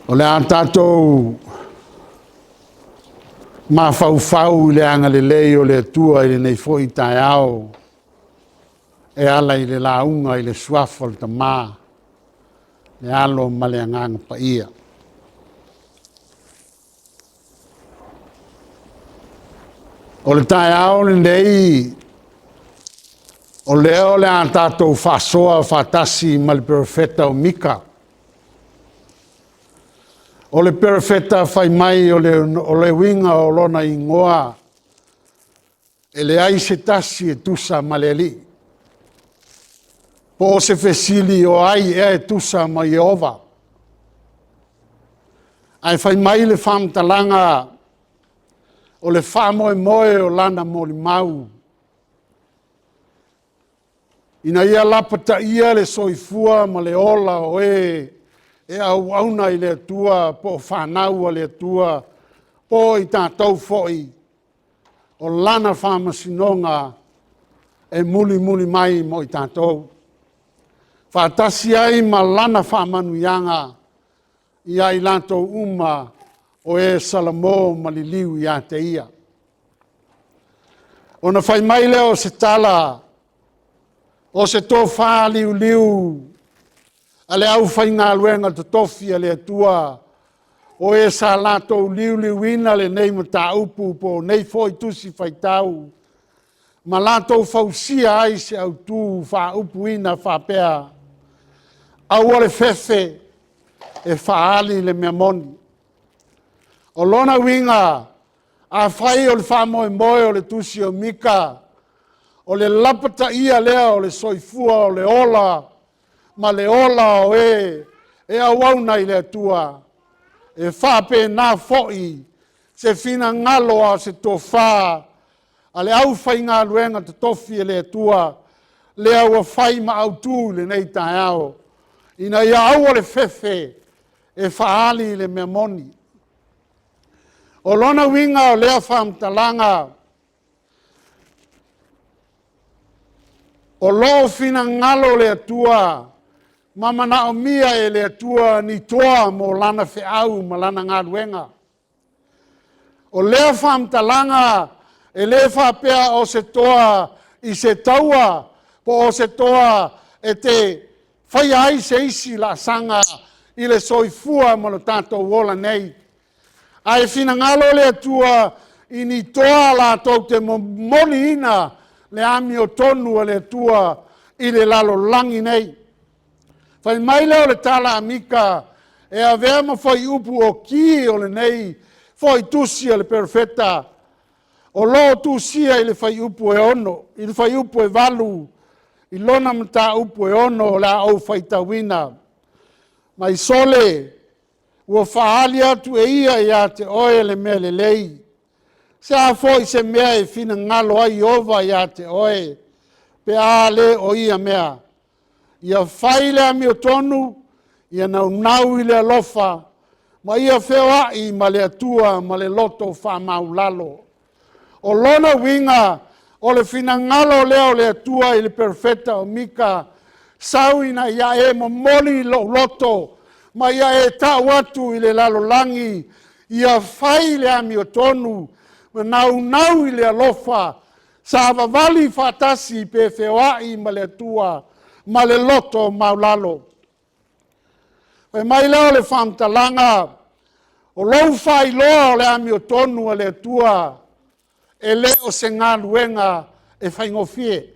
O le a tatou mafaufau i le agalelei o le Atua i lenei foi taeao e ala i le lauga i le Suafa o le Tama, le Alo ma le Agaga Paia. O le taeao lenei, o lea o le a tatou faasoa faatasi ma le perofeta o Mika. O le perofeta fai mai o le uiga o lona igoa, e leai se tasi e tusa ma le Alii. Po o se fesili, o ai ea e tusa ma Ieova? Ae fai mai le faamatalaga, o le faamoemoe o lana molimau, ina ia lapataia le soifua ma le ola o e e auauna i le Atua po o fanau a le Atua, po o i tatou foi, o lana faamasinoga e mulimuli mai mo i tatou, faatasi ai ma lana faamanuiaga ia i latou uma o e salamo ma liliu ia te Ia. Ona fai mai lea o se tala, o se tofa liuliu a le aufaigaluega totofi a le Atua, o e sa latou liuliuina lenei mataupu po o nei foi tusi faitau, ma latou fausia ai se autu faaupuina faapea, aua le fefe e faaali le mea moni. O lona uiga, afai o le faamoemoe o le tusi o Mika, o le lapataia lea o le soifua o le ola ma le ola o e e auauna i le Atua, e faapena foi se finagalo a o se tofa a le aufaigaluega totofi a le Atua lea ua fai ma autu i lenei taeao, ina ia aua le fefe e faaali le mea moni. O lona uiga o lea faamatalaga, o lo o finagalo le Atua ma manaomia e le Atua ni toa mo lana feau ma lana galuega. O lea faamatalaga e le faapea o se toa i se taua po o se toa e te faia ai se isi laasaga i le soifua ma lo tatou ola nei, ae finagalo le Atua i ni toa latou te momoliina le amiotonu a le Atua i le lalolagi nei. Fai mai lea o le tala a Mika e avea ma fuaiupu o ki o lenei foi tusi a le perofeta o lo o tusia i le fuaiupu 8 i lona mataupu e 6 o le a ou faitauina. Mai sole, ua faaali atu e ia ia te oe le mea lelei. Se a foi se mea e finagalo ai Ieova ia te oe, pe a le o ia mea, ia fai le amiotonu, ia naunau i le alofa, ma ia feoai ma le Atua ma le loto faamaualalo. O lona uiga, o le finagalo lea o le Atua i le perofeta o Mika, sau ina ia e momoli lou loto ma ia e tau atu i le lalolagi, ia fai le amiotonu, ma naunau i le alofa, savavali faatasi pe feoai ma le Atua ma le loto maualalo. Fai mai lea o le faamatalaga, o lou faailoa o le amiotonu a le Atua, e le o se galuega e faigofie.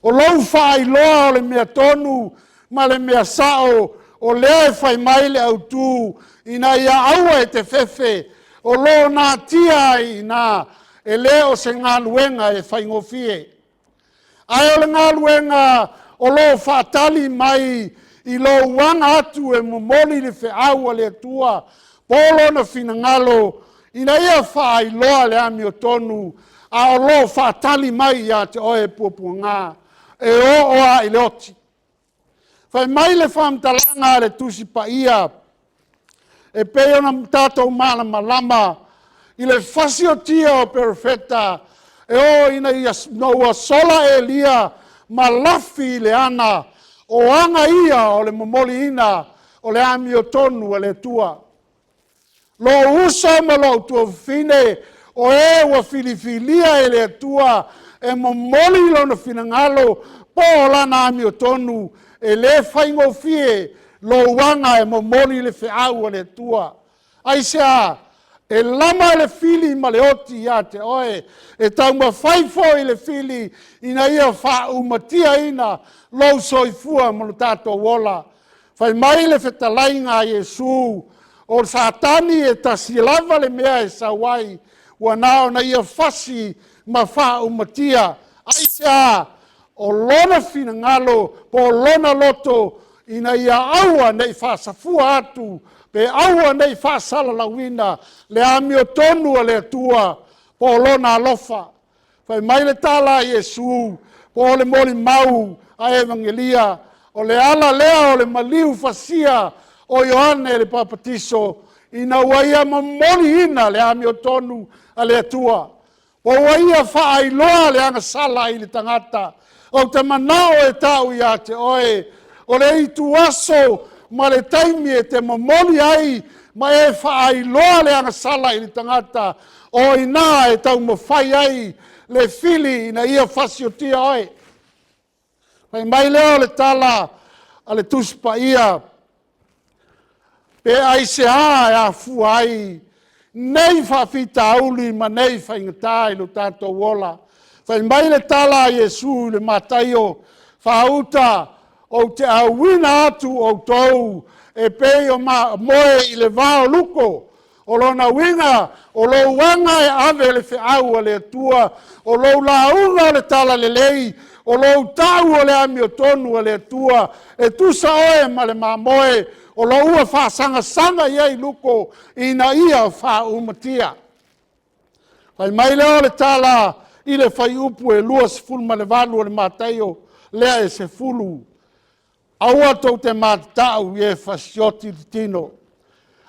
O lou faailoa o le mea tonu ma le mea sao, o lea e fai mai le autu, ina ia aua e te fefe, o lo o natia ai i ina, e le o se galuega e faigofie. Ae o le galuega o lo o faatali mai i lou aga atu e momoli le feau a le Atua po o Lona finagalo ina ia faailoa le amiotonu, a o lo o faatali mai ia te oe puapuaga, e oo lava i le oti. Fai mai le faamatalaga a le Tusi Paia e pei ona tatou malamalama i le fasiotia o perofeta e oo ina ua sola Elia ma lafi i le ana, o aga ia o le momoliina. O le amiotonu a le Atua. Lou uso ma lou tuafafine, o e ua filifilia e le Atua e momoli lona finagalo po o lana amiotonu, e le faigofie lou aga e momoli le feau a le Atua. Aisea? E lama le fili ma le oti ia te oe, e taumafai foi le fili ina ia faaumatiaina lou soifua ma lo tatou ola. Fai mai le fetalaiga a Iesu, o Satani e tasi lava le mea e sau ai, ua na ona ia fasi ma faaumatia. Aisea? O lona finagalo po o lona loto ina ia aua ne i faasafua atu pe aua ne i faasalalauina le amiotonu a le Atua po o lona alofa. Fai mai le tala a Iesu po o le molimau a Evagelia, o le ala lea o le maliu fasia o Ioane le Papatiso ina ua ia momoliina le amiotonu a le Atua. Ua ia faailoa le agasala i le tagata. Ou te manao e tau ia te oe, o le ituaso ma le taimi e te momoli ai ma e faailoa le agasala i le tagata, o i ina e taumafai ai le fili ina ia fasiotia oe. Fai mai lea o le tala a le Tusi Paia, pe aisea e afua ai nei faafitauli ma nei faigata i lo tatou ola. Fai mai le tala a Iesu i le Mataio, faauta ou te auina atu outou e pei o mamoe i le vao luko. O lona uiga, o lou aga e ave le feau a le Atua, o lou lauga o le talalelei, o lou tau o le amiotonu a le Atua, e tusa oe ma le mamoe o lo o ua faasagasaga i ai luko ina ia faaumatia. Fai mai lea o le tala i le fuaiupu e 28 o le Mataio lea e 10, aua tou te matatau i e fasioti le tino,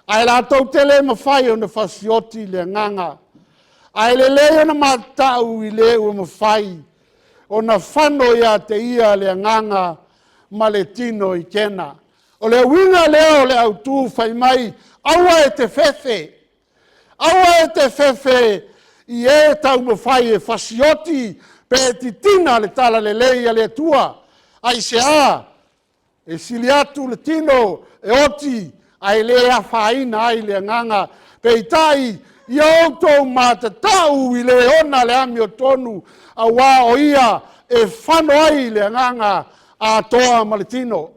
ae latou te le mafai ona fasioti le agaga. Ae lelei ona matatau i le ua mafai ona fano ia te ia le agaga ma le tino i Kena. O le uiga lea o le autu fai mai, aua e te fefe, aua e te fefe i e taumafai e fasioti pe titina le talalelei a le Atua. Aisea? E sili atu le tino e oti ae le afaina ai le agaga. Peitai, ia outou matatau i le ona le amiotonu, aua o ia e fano ai le agaga atoa ma le tino.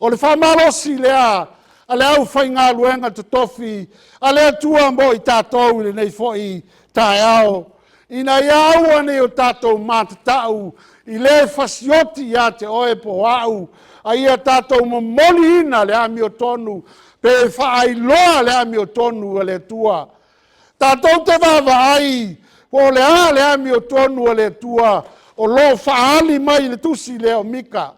O le faamalosi lea a le aufaigaluega totofi a le Atua mo i tatou i lenei foi taeao, ina ia aua ne i o tatou matatau i le fasioti ia te oe po o au, a ia tatou momoliina le amiotonu pe faailoa le amiotonu a le Atua. Tatou te vaavaai po o le a le amiotonu a le Atua o lo o faaali mai i le tusi lea o Mika.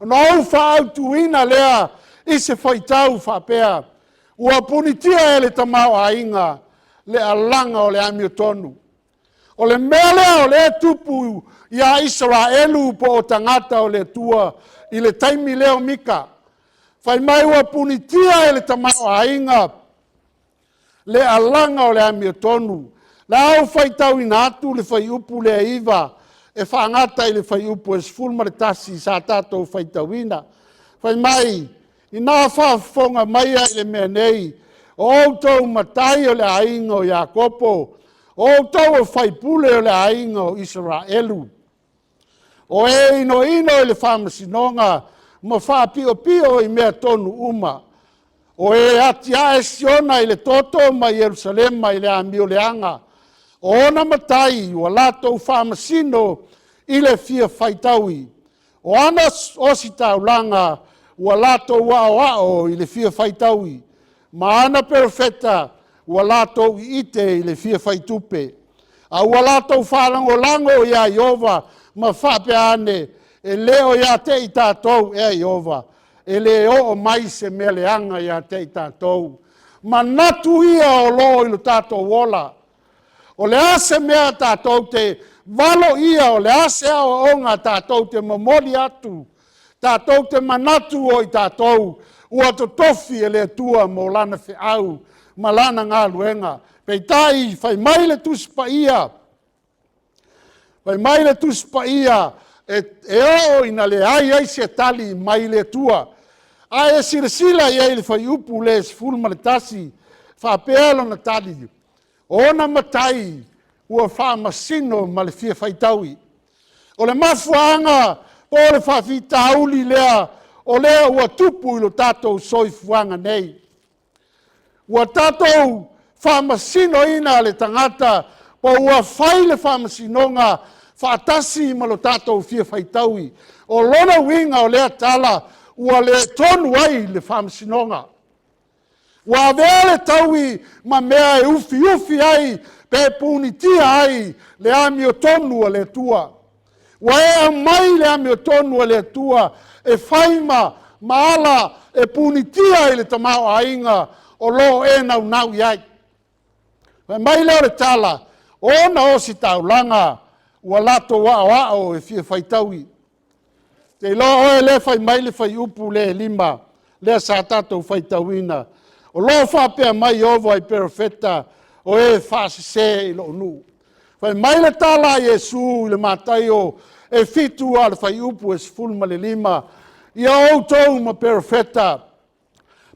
Ona ou faaautuina lea i se faitau faapea, ua punitia e le tamaoaiga le alaga o le amiotonu. O le mea lea o lea e tupu ia Isaraelu po o tagata o le Atua i le taimi lea o Mika. Fai mai ua punitia e le tamaoaiga le alaga o le amiotonu. O le a ou faitauina atu le fuaiupu lea e 9 e faagata i le fuaiupu e 11 sa tatou faitauina. Fai mai, ina faafofoga maia i le mea nei, o outou matai o le aiga o Iakopo, o outou o faipule o le aiga o Isaraelu, o e inoino i le faamasinoga ma faapiopio i mea tonu uma, o e atiae Siona i le toto ma Ierusalema i le amio leaga, o ona matai ua latou faamasino i le fia faitaui, o ana ositaulaga ua latou aoao i le fia faitaui, ma ana perofeta ua latou iite i le fia faitupe. A ua latou faalagolago ia Ieova ma faapea ane, ‘E le o ia te i tatou ea Ieova? E le oo mai se mea leaga ia te i tatou.’ Manatu ia o lo o i lo tatou ola. O le a se mea tatou te valoia? O le a se aoaoga tatou te momoli atu? Tatou te manatu o i tatou ua totofi e le Atua mo lana feau ma lana galuega. Peitai, fai mai le Tusi Paia, fai mai le Tusi Paia, e oo ina leai ai se tali mai le Atua. A e silasila i ai i le fuaiupu lea e 11, faapea lona tali, o ona matai ua faamasino ma le fia faitaui. O le mafuaaga po o le faafitauli lea o lea ua tupu i lo tatou soifuaga nei. Ua tatou faamasinoina le tagata po ua fai le faamasinoga faatasi ma lo tatou fia faitaui. O lona uiga o lea tala, ua le tonu ai le faamasinoga. Ua avea le taui ma mea e ufiufi ai pe punitia ai le amiotonu a le Atua. Ua e aumai le amiotonu a le Atua e fai ma ala e punitia ai le tamaoaiga o lo o e naunau i ai. Fai mai lea o le tala, o ona ositaulaga ua latou aoao e fia faitaui. Ou te iloa oe lea e fai mai le fuaiupu lea e 5 lea sa tatou faitauina, o lo o faapea mai Ieova i perofeta o e faasese i lou nuu. Fai mai le tala a Iesu i le Mataio e 7 a o le fuaiupu e 15, ia outou ma perofeta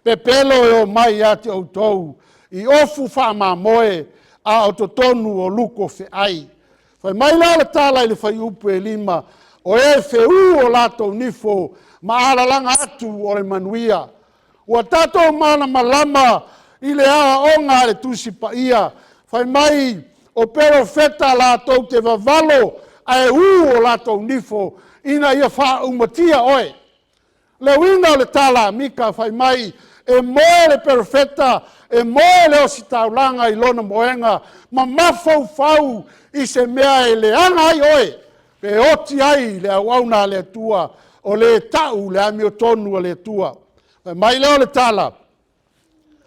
pepelo e omai ia te outou i ofu faamamoe a o totonu o luko feai. Fai mai la le tala i le fuaiupu e 5, o e feú o latou nifo ma alalaga atu o le manuia. Ua tatou malamalama i le aoaoga a le Tusi Paia, fai mai o perofeta latou te vavalo ae u o latou nifo ina ia faaumatia oe. O le uiga o le tala a Mika fai mai, e moe le perofeta, e moe le ositaulaga i lona moega ma mafaufau i se mea e leaga ai oe, pe oti ai le auauna a le Atua o le tau le amiotonu a le Atua. Fai mai lea o le tala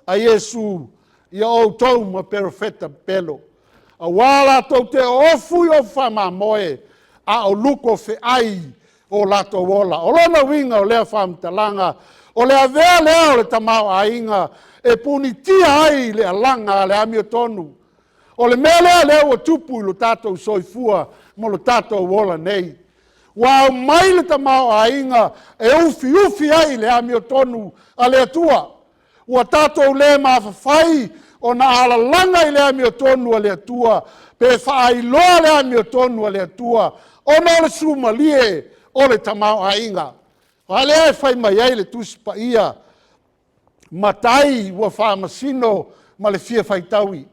a Iesu, ia outou ma perofeta pepelo, aua latou te oofu i ofu faamamoe, a o luko feai o latou ola. O lona uiga o lea faamatalaga, o le avea lea o le tamaoaiga e punitia ai le alaga a le amiotonu. O le mea lea lea ua tupu i lo tatou soifua ma lo tatou ola nei. Ua aumai le tamaoaiga e ufiufi ai le amiotonu a le Atua. Ua tatou le mafafai ona alalaga i le amiotonu a le Atua pe faailoa le amiotonu a le Atua ona o le sumalie o le tamaoaiga. A lea e fai mai ai le Tusi Paia, matai ua faamasino ma le fia faitaui,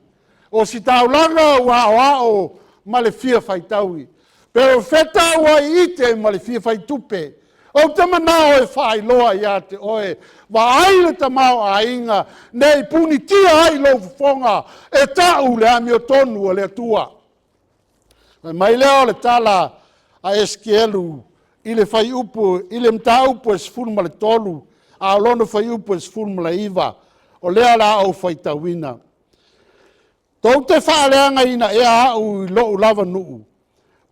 ositaulaga ua aoao ma le fia faitaui, perofeta ua iite ma le fia faitupe. Ou te manao e faailoa ia te oe, vaai le tamaoaiga ne i punitia ai lou fofoga e tau le amiotonu a le Atua. Fai mai lea o le tala a Esikielu i le fuaiupu i le mataupu e 13 a o lona fuaiupu e 19, o lea o le a ou faitauina. Tou te faaleagaina ea au i lou lava nuu,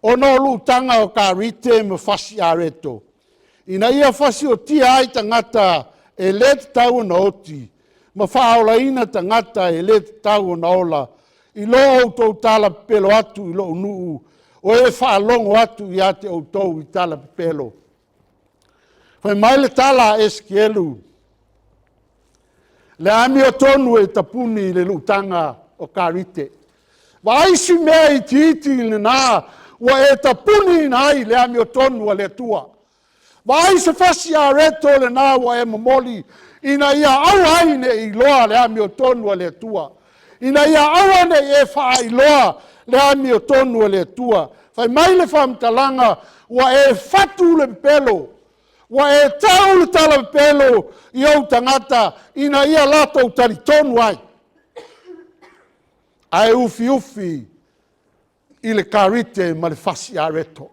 ona o lutaga o karite ma fasi areto, ina ia fasiotia ai tagata e le tatau ona oti, ma faaolaina tagata e le tatau ona ola, i lo outou tala pepelo atu i lou nuu, o e faalogo atu ia te outou i tala pepelo? Fai mai le tala a Esikielu, le amiotonu e tapuni i le lutaga o karite. Vaai si mea itiiti lena ua e tapuniina ai le amiotonu a le Atua. Vaai se fasi areto lena ua e momoli ina ia aua ai ne i iloa le amiotonu a le Atua, ina ia aua ne i e faailoa le amiotonu a le Atua. Fai mai le faamatalaga, ua e fatu le pepelo, ua e tau le tala pepelo i ou tagata ina ia latou talitonu ai, ae ufiufi i le karite ma le fasi areto.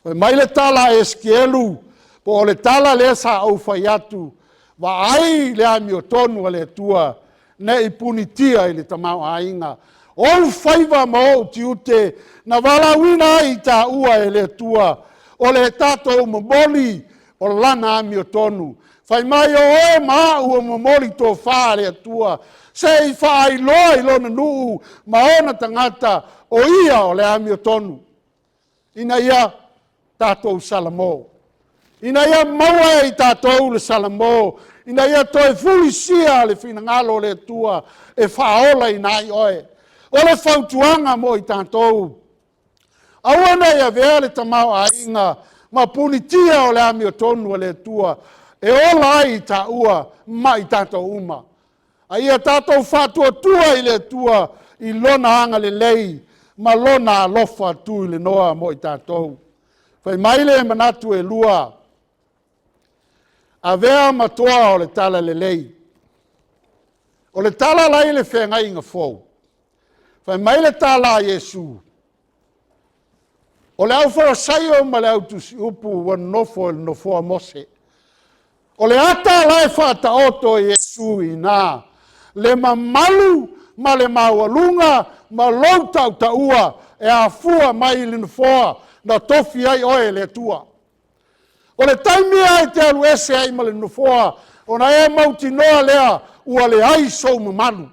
Fai mai le tala a Esikielu, po o le tala lea sa ou fai atu, vaai le amiotonu a le Atua ne i punitia i le tamaoaiga. O ou faiva ma ou tiute na valaauina ai i taua e le Atua, o le tatou momoli o lana amiotonu. Fai mai o oe ma a'u ua momoli tofa a le Atua se i faailoa i lona nuu ma ona tagata o ia o le amiotonu, ina ia tatou salamo, ina ia maua e i tatou le salamo, ina ia toe fulisia le finagalo o le Atua e faaolaina ai oe. O le fautuaga mo i tatou, aua ne i avea le tamaoaiga ma punitia o le amiotonu a le Atua e ola ai taua ma i tatou uma, a ia tatou faatuatua i le Atua i Lona agalelei ma Lona alofa tuliloa mo i tatou. Fai mai le manatu e lua, avea ma toa o le talalelei. O le tala la e i le Feagaiga Fou, fai mai le tala a Iesu, o le aufalesaio ma le autusiupu ua nonofo i le nofoa o Mose. O le ata la e faataoto e Iesu i ina, le mamalu ma le maualuga ma lou tautaua e afua mai i le nofoa na tofi ai oe e le Atua. O le taimi lava e te alu ese ai ma le nofoa, ona e mautinoa lea ua leai sou mamalu.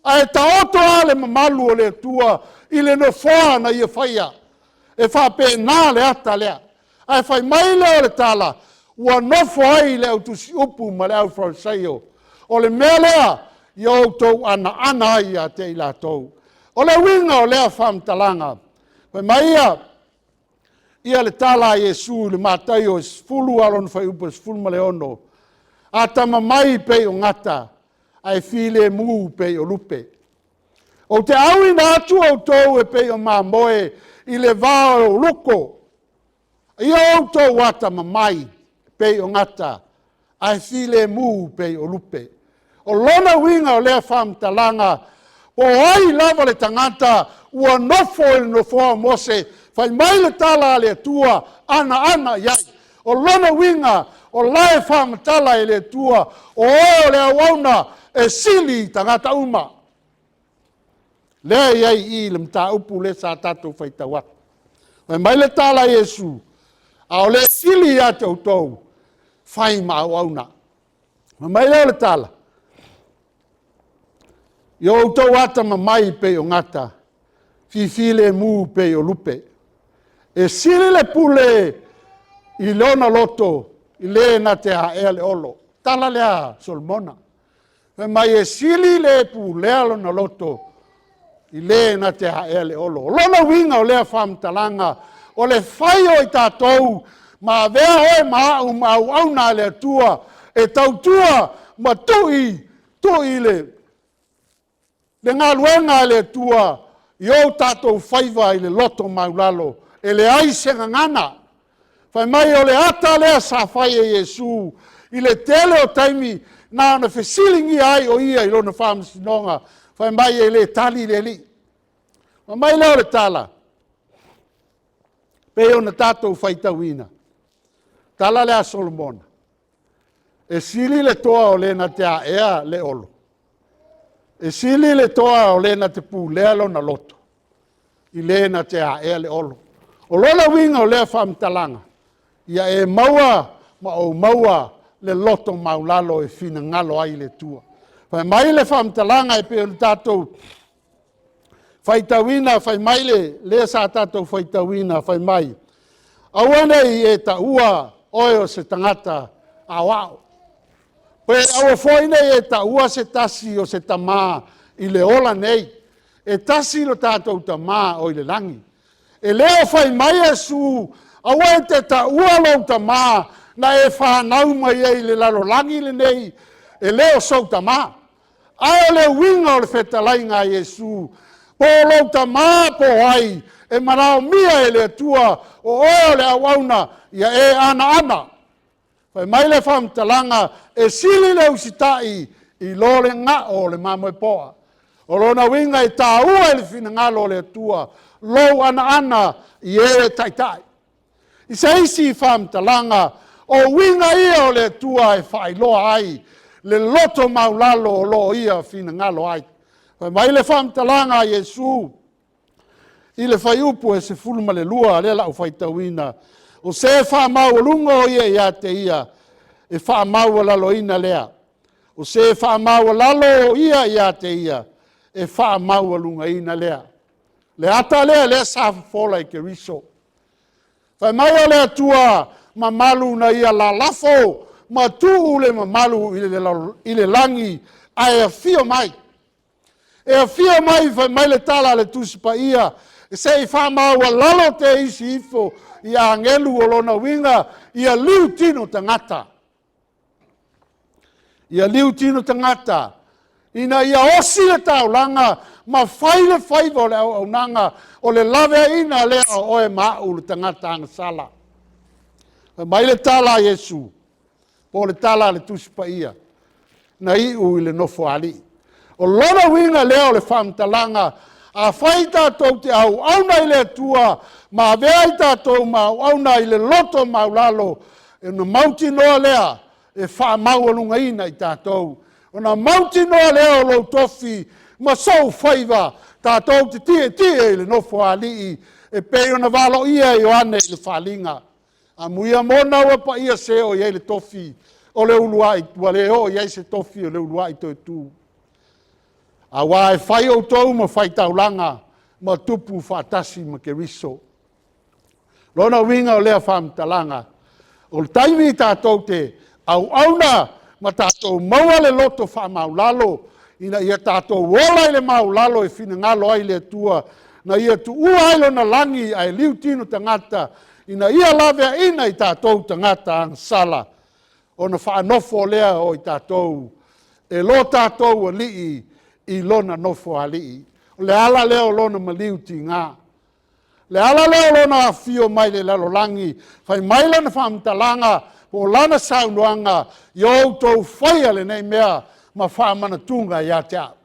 Ae taoto lava le mamalu o le Atua i le nofoa na Ia faia. E faapena le ata lea. Ae fai mai lea o le tala, ua nofo ai le autusiupu ma le aufalesaio. O le mea lea ia outou anaana ai ia te i latou. O le uiga o lea faamatalaga, fai mai ia le tala a Iesu i le Mataio 10 a lona fuaiupu e 16, atamamai e pei o gata, ae filemu e pei o lupe. Ou te auina atu outou e pei o mamoe i le va o luko. Ia outou atamamai pei o gata, ae filemu pei o lupe. O lona uiga o lea faamatalaga, po o ai lava le tagata ua nofo i le nofoa o Mose, fai mai le tala a le Atua, anaana i ai. O lona uiga, o la e faamatala e le Atua, o oe o le auauna e sili i tagata uma. Lea e i ai i i le mataupu lea sa tatou faitau atu. Fai mai le tala a Iesu, a o le sili ia te outou, fai ma auauna. Ona fai mai lea o le tala, ia outou atamamai pei o gata, fifilemu pei o lupe. E sili le pule i lona loto i le na te aea le olo. O le tala lea a Solomona. Fai mai e sili le pulea lona loto i le na te aea le olo. O lona uiga o lea faamatalaga, o le fai o i tatou ma avea oe ma au ma auauna a le Atua e tautua ma tui, tui le galuega a le Atua i o tatou faiva i le loto maualalo, e leai se gagana. Fai mai o le ata lea sa fai e Iesu i le tele o taimi na ona fesiligia ai o ia i lona faamasinoga, fai mai e le tali le Alii. Ona fai mai lea o le tala, pei ona tatou faitauina, tala lea a Solomona, e sili le toa o le na te aea le olo, e sili le toa o le na te pulea lona loto i le na te aea le olo. O lona uiga o lea faamatalaga, ia e maua ma ou maua le loto maualalo e finagalo ai le Atua. Fai mai le faamatalaga e pei ona tatou faitauina, fai mai lea sa tatou faitauina, fai mai, aua ne i e taua oe o se tagata aoao, pe aua foi ne i e taua se tasi o se tama i le ola nei. E tasi lo tatou Tama o i le lagi. E le o fai mai Iesu, aua e te taua lou tama na e fanau mai ai i le lalolagi lenei, e le o sou tama. A o le uiga o le fetalaiga a Iesu, po o lou tama po o ai, e manaomia e le Atua o oe o le auauna, ia e anaana. Fai mai le faamatalaga, e sili le usitai i lo le gao o le mamoe poa. O lona uiga e taua i le finagalo o le Atua lou anaana i e e taitai. I se isi faamatalaga, o uiga ia o le Atua e faailoa ai le loto maualalo o lo o Ia finagalo ai. Fai mai le faamatalaga a Iesu i le fuaiupu e 12 lea o le a ou faitauina, o se faamaualuga o ia ia te ia, e faamaualaloina lea. O se e faamaualalo ia ia te ia, e faamaualugaina lea. Le ata lea lea sa fofola i Keriso. Fai mai o le Atua mamalu na ia lalafo ma tuu le mamalu i le lagi ae afio mai. E afio mai fai mai le tala a le Tusi Paia, se i faamaualalo te isi ifo i agelu o lona uiga ia liu tino tagata. Ia liu tino tagata ina ia osi le taulaga ma fai le faiva o le auaunaga o le laveaiina lea o oe ma au le tagata agasala. Fai mai le tala a Iesu po o le tala a le Tusi Paia, na iu i le Nofoalii. O lona uiga lea o le faamatalaga, afai tatou te auauna i le Atua ma avea i tatou ma auauna i le loto maualalo, ona mautinoa lea e faamaualugaina i tatou, ona mautinoa lea o lou tofi ma sou faiva tatou te tietie i le Nofoalii e pei ona valoia e Ioane i le faaaliga. Amuia mona ua paia se o i ai le tofi o le uluai, ua le oo i ai se tofi o le uluai toe tu. Aua e fai outou ma faitaulaga ma tupu faatasi ma Keriso. O lona uiga o lea faamatalaga, o le taimi tatou te auauna ma tatou maua le loto faamaualalo ina ia tatou ola i le maualalo e finagalo ai le Atua, na ia tuua ai lona lagi ae liu tino tagata ina ia laveaiina i tatou tagata agasala, ona faanofo lea o i tatou e lo tatou Alii i lona Nofoalii. O le ala lea o lona maliu tiga. O le ala lea o lona afio mai le lalolagi, fai mai lana faamatalaga po o lana saunoaga, ia outou faia lenei mea ma faamanatuga ia te au.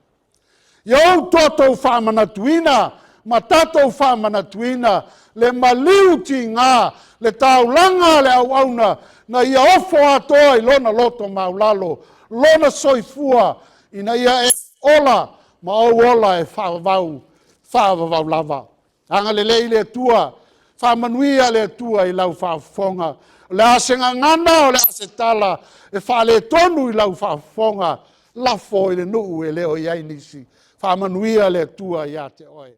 Ia outou faamanatuina ma tatou faamanatuina le maliu tiga, le taulaga a le auauna na ia ofo atoa i lona loto maualalo lona soifua ina ia e ola ma ou ola e faavavau, faavavau lava. Agalelei le Atua, faamanuia le Atua i lau faafofoga. O le a se gagana o le a se tala e faaletonu i lau faafofoga, lafo i le nuu e le o i ai nisi. Faamanuia le Atua ia te oe.